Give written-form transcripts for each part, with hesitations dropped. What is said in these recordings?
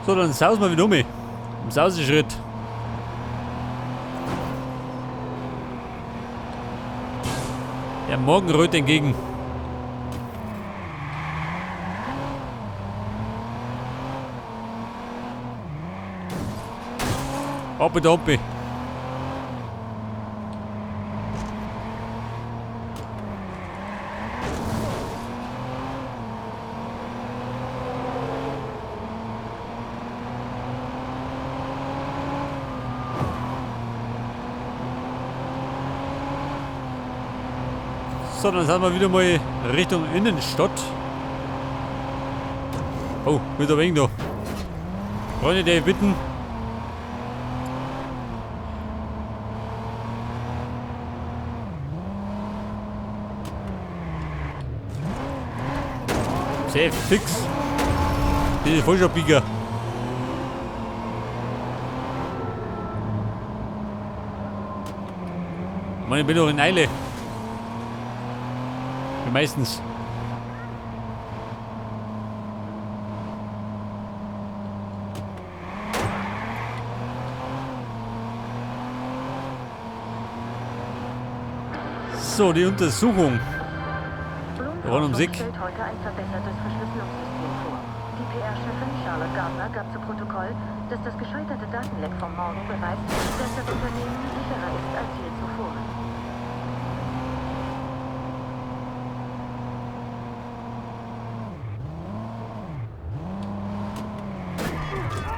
So, dann sausen wir wieder um. Im Sauseschritt. Der Morgenröte entgegen. Hoppi doppi. So, dann sind wir wieder mal Richtung Innenstadt. Oh, wieder wegen da. Freunde, der bitten. Sehr fix. Das ist voll schon bigger. Ich bin doch in Eile. Wie meistens. So, die Untersuchung. Rund um Sick. Stellt heute ein verbessertes Verschlüsselungssystem vor. Die PR-Chefin Charlotte Gardner gab zu Protokoll, dass das gescheiterte Datenleck vom Morgen beweist, dass das Unternehmen sicherer ist als je zuvor.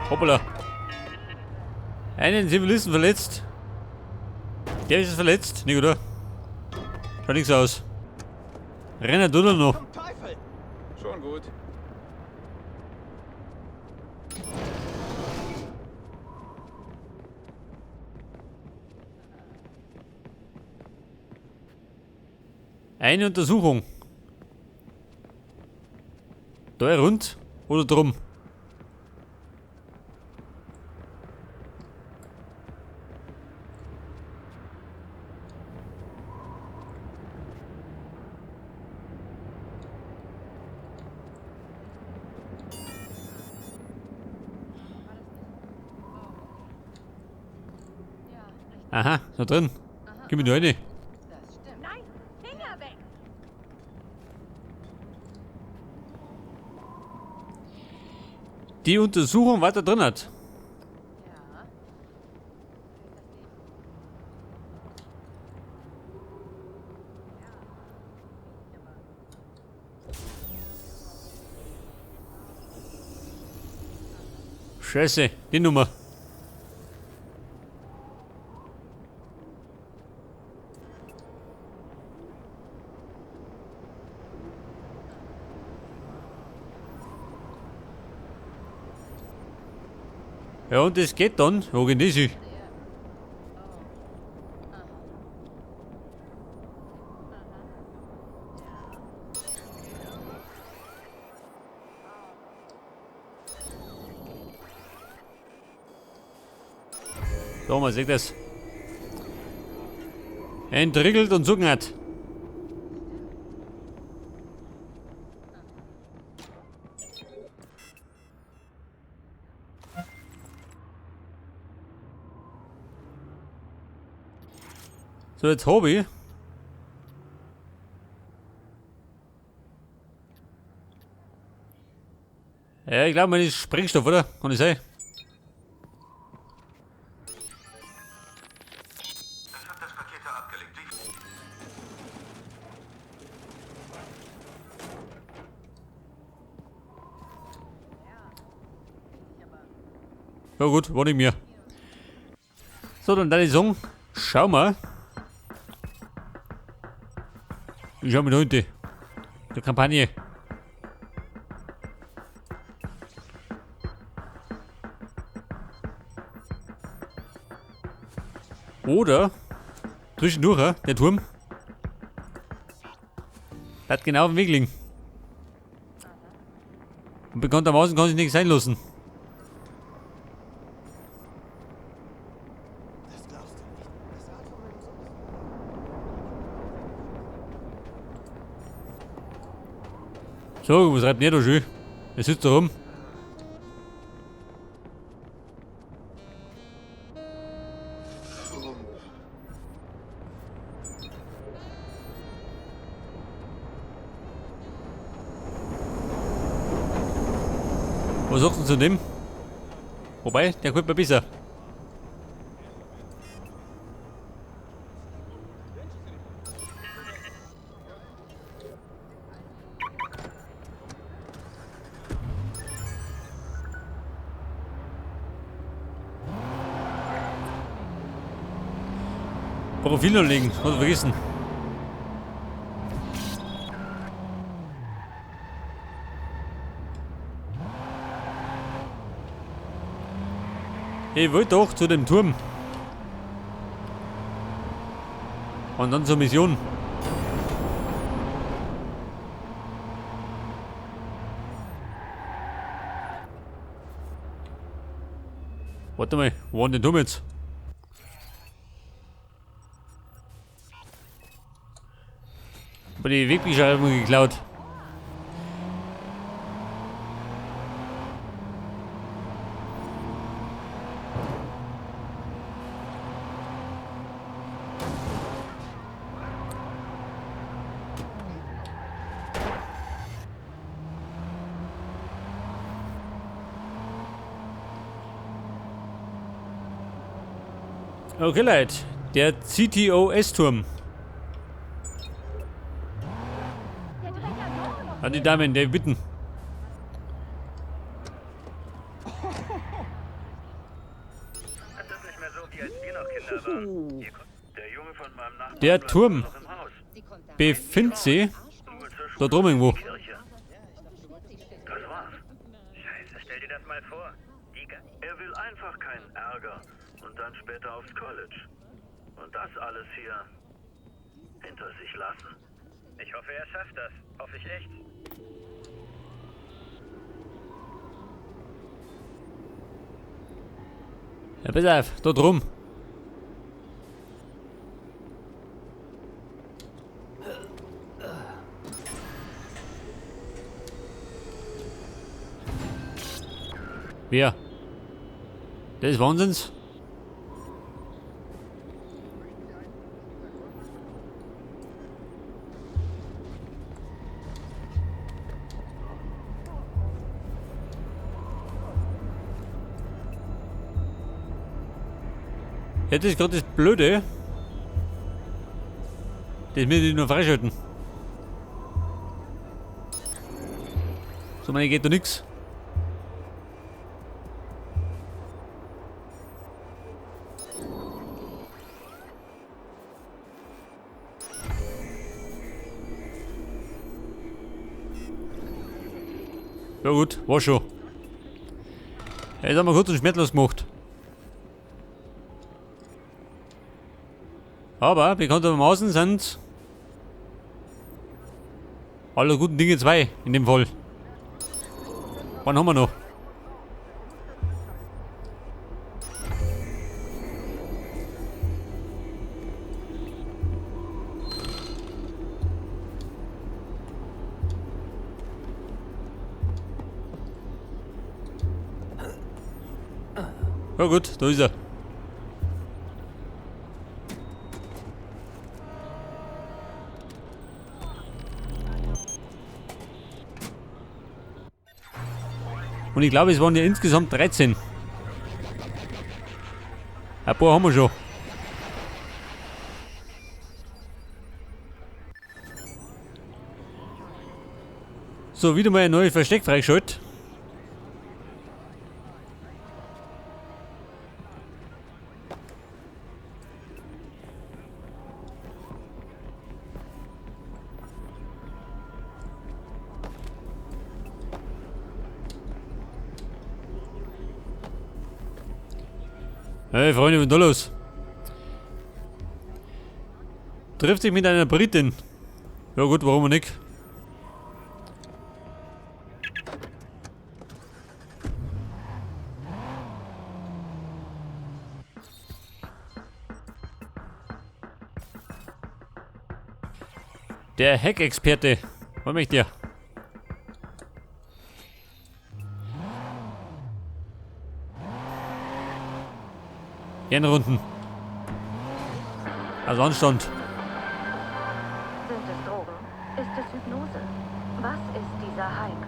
Hoppala. Einen Zivilisten verletzt. Der ist verletzt, nicht oder? Schaut nichts aus. Renner tut er noch. Zum Teufel! Schon gut. Eine Untersuchung. Da rund oder drum? Aha, da drin. Gib mir nur eine. Nein, Finger weg! Die Untersuchung weiter drin hat. Scheiße, die Nummer. Ja, und das geht dann. Wo geht das hin? So, man sieht das. Entriegelt und zugehört. So, jetzt hab ich. Ja, ich glaub, man ist Sprengstoff, oder? Kann ich sein? Ich hab das Paket da abgelegt. Ja gut, war nicht mehr. So, dann deine Song. Schau mal. Ich schau mir da hinten. Der Kampagne. Oder zwischendurch, der Turm. Der hat genau auf dem Weg liegen. Und bekanntermaßen kann sich nichts einlassen. So, was reibt denn der da schön? Er sitzt da rum. Was sagst du zu dem? Wobei, der kommt mir besser. Profil anlegen, hat er vergessen. Ich wollte doch zu dem Turm. Und dann zur Mission. Warte mal, wo war denn der Turm jetzt? Aber die Wegbeschreibung geklaut. Okay, Leute, der CTOS-Turm. An die Damen, der bitten. Der Turm befindet sich da drum irgendwo. Das war's. Scheiße, stell dir das mal vor. Er will einfach keinen Ärger und dann später aufs College. Und das alles hier hinter sich lassen. Ich hoffe, er schafft das. Hoffe ich echt. Ja, pass auf, da drum. Wer? Das ist Wahnsinns. Ja, das ist gerade das Blöde. Das müssen die nur freischalten. So, meine geht da nix. Ja gut, war schon. Jetzt haben wir kurz und schmerzlos gemacht. Aber bekanntermaßen sind alle guten Dinge zwei in dem Fall. Wann haben wir noch? Ja gut, da ist er. Und ich glaube, es waren ja insgesamt 13. Ein paar haben wir schon. So, wieder mal ein neues Versteck freigeschaltet. Hey Freunde, was ist da los? Trifft sich mit einer Britin. Ja gut, warum nicht? Der Hack-Experte. Was möchte der? Ehrenrunden. Also Anstand. Sind es Drogen? Ist es Hypnose? Was ist dieser Hype?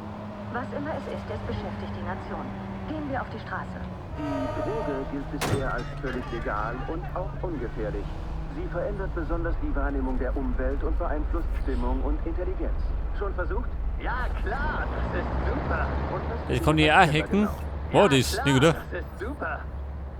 Was immer es ist, es beschäftigt die Nation. Gehen wir auf die Straße. Die Droge gilt bisher als völlig legal und auch ungefährlich. Sie verändert besonders die Wahrnehmung der Umwelt und beeinflusst Stimmung und Intelligenz. Schon versucht? Ja, klar, das ist super. Und was Das kann ich auch hacken. War das, Klar, nicht, oder? Das ist super.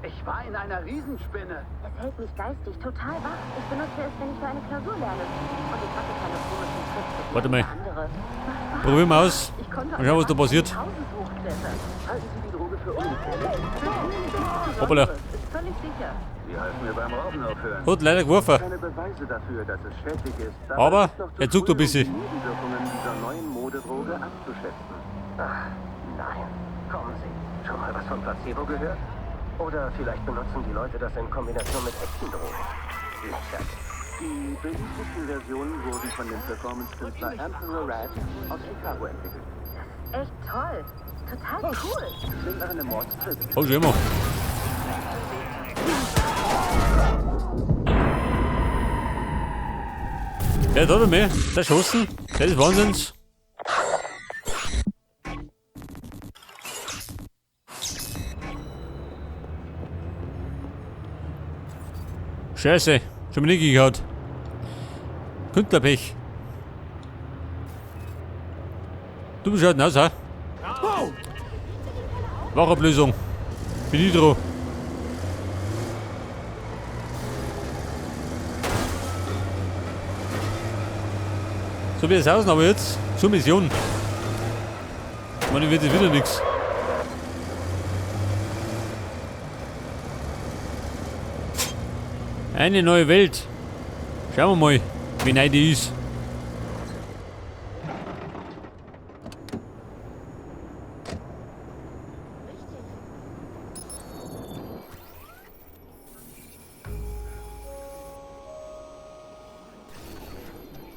Ich war in einer Riesenspinne. Es hält mich geistig total wach. Ich benutze es, wenn ich für eine Klausur lerne. Und ich hatte keine komischen Tricks. Warte mal. Andere. Macht Spaß. Probieren wir aus. Ich konnte Mal schauen, was da passiert. Hauses hochklettern. Halten Sie die Droge für ungefährlich? Hoppala. Ist völlig sicher. Sie halfen mir beim Rauchen aufhören. Hat leider geworfen. Keine Beweise dafür, dass es schädlich ist. Aber es ist noch zu er zuckt früh, ein bisschen. Um die Nebenwirkungen dieser neuen Modedroge abzuschätzen. Ach, nein. Kommen Sie. Schon mal was von Placebo gehört? Oder vielleicht benutzen die Leute das in Kombination mit echten Drogen. Lächerlich. Die beliebtesten Versionen wurden von dem Performance-Künstler Emperor Rat aus Chicago entwickelt. Echt toll. Total cool. Klingt nach einem Mordstrip. Hab schon immer. Der hat er mehr. Der Schossen. Das ist Wahnsinns. Scheiße. Schon mal nicht gehauen. Künstlerpech. Du bist halt aus, ha? Wachablösung. Bin ich dran. So wie es aus, aber jetzt zur Mission. Ich meine, wird das wieder nichts. Eine neue Welt. Schauen wir mal, wie neu die ist.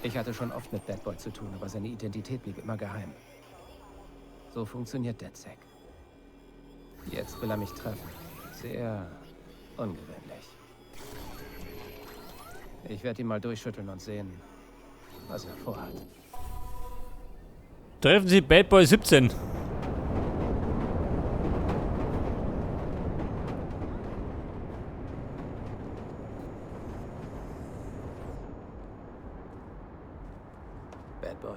Ich hatte schon oft mit Bad Boy zu tun, aber seine Identität blieb immer geheim. So funktioniert DedSec. Jetzt will er mich treffen. Sehr ungewöhnlich. Ich werde ihn mal durchschütteln und sehen, was er vorhat. Treffen Sie Bad Boy 17. Bad Boy.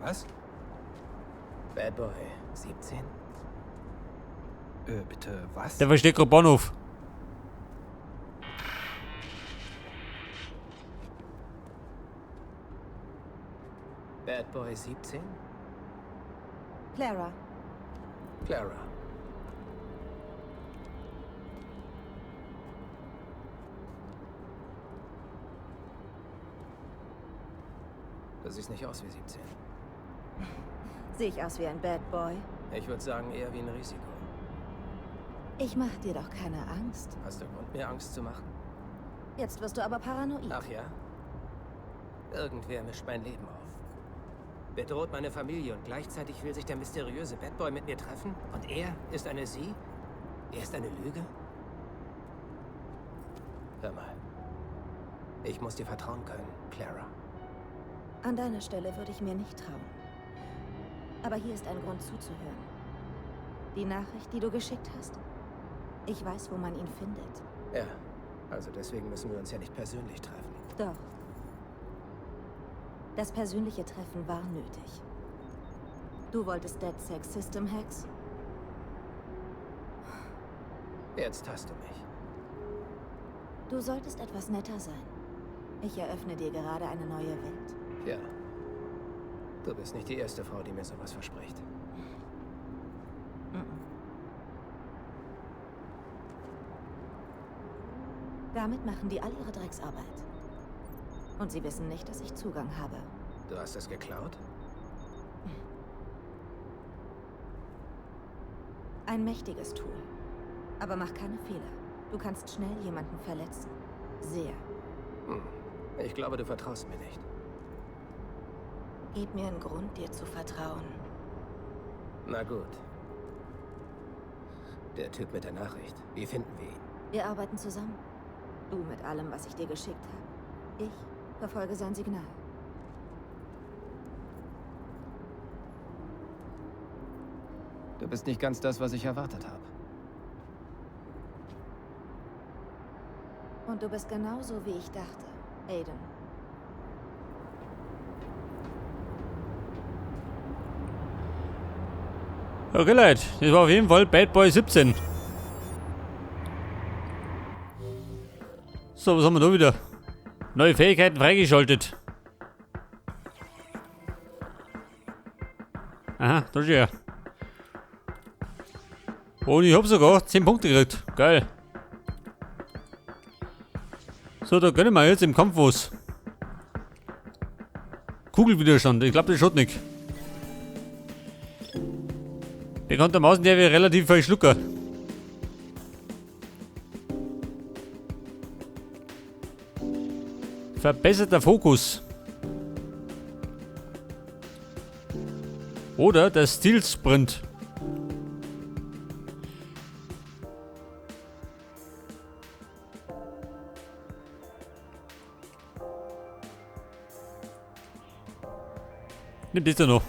Was? Bad Boy 17? Bitte, was? Der versteht gerade Bahnhof. Bad Boy 17? Clara, Clara. Du siehst nicht aus wie 17. sehe ich aus wie ein Bad Boy? Ich würde sagen, eher wie ein Risiko. Ich mach dir doch keine Angst. Hast du Grund, mir Angst zu machen? Jetzt wirst du aber paranoid. Ach ja? Irgendwer mischt mein Leben auf. Bedroht meine Familie und gleichzeitig will sich der mysteriöse Bad Boy mit mir treffen? Und er ist eine Sie? Er ist eine Lüge? Hör mal. Ich muss dir vertrauen können, Clara. An deiner Stelle würde ich mir nicht trauen. Aber hier ist ein Grund zuzuhören. Die Nachricht, die du geschickt hast? Ich weiß, wo man ihn findet. Ja, also deswegen müssen wir uns ja nicht persönlich treffen. Doch. Das persönliche Treffen war nötig. Du wolltest DedSec System Hacks? Jetzt hast du mich. Du solltest etwas netter sein. Ich eröffne dir gerade eine neue Welt. Ja. Du bist nicht die erste Frau, die mir sowas verspricht. Damit machen die all ihre Drecksarbeit. Und sie wissen nicht, dass ich Zugang habe. Du hast es geklaut? Ein mächtiges Tool. Aber mach keine Fehler. Du kannst schnell jemanden verletzen. Sehr. Hm. Ich glaube, du vertraust mir nicht. Gib mir einen Grund, dir zu vertrauen. Na gut. Der Typ mit der Nachricht. Wie finden wir ihn? Wir arbeiten zusammen. Du mit allem, was ich dir geschickt habe. Ich verfolge sein Signal. Du bist nicht ganz das, was ich erwartet habe. Und du bist genauso, wie ich dachte, Aiden. Okay, Leute, das war auf jeden Fall Bad Boy 17. So, was haben wir da wieder? Neue Fähigkeiten freigeschaltet. Aha, da ist er. Und ich hab sogar 10 Punkte gekriegt. Geil. So, da gönnen wir jetzt im Kampf was. Kugelwiderstand, ich glaub, das schaut nicht. Bekanntermaßen, der wird relativ viel schlucken. Verbesserter Fokus. Oder der Steel Sprint. Nimm das da noch.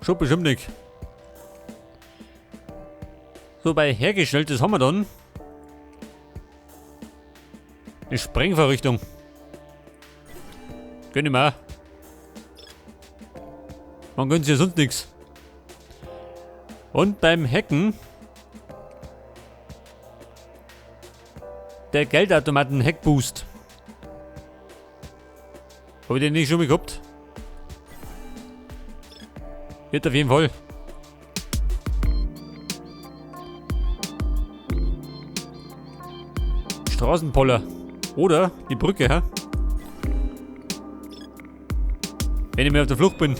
Schon bestimmt nicht. So, bei hergestellt, das haben wir dann. Eine Sprengvorrichtung. Gönn ich mir. Man gönnt sich ja sonst nix. Und beim Hacken. Der Geldautomaten-Hackboost. Hab ich den nicht schon mal gehabt? Wird auf jeden Fall. Straßenpoller. Oder die Brücke, hä? Wenn ich mir auf der Flucht bin.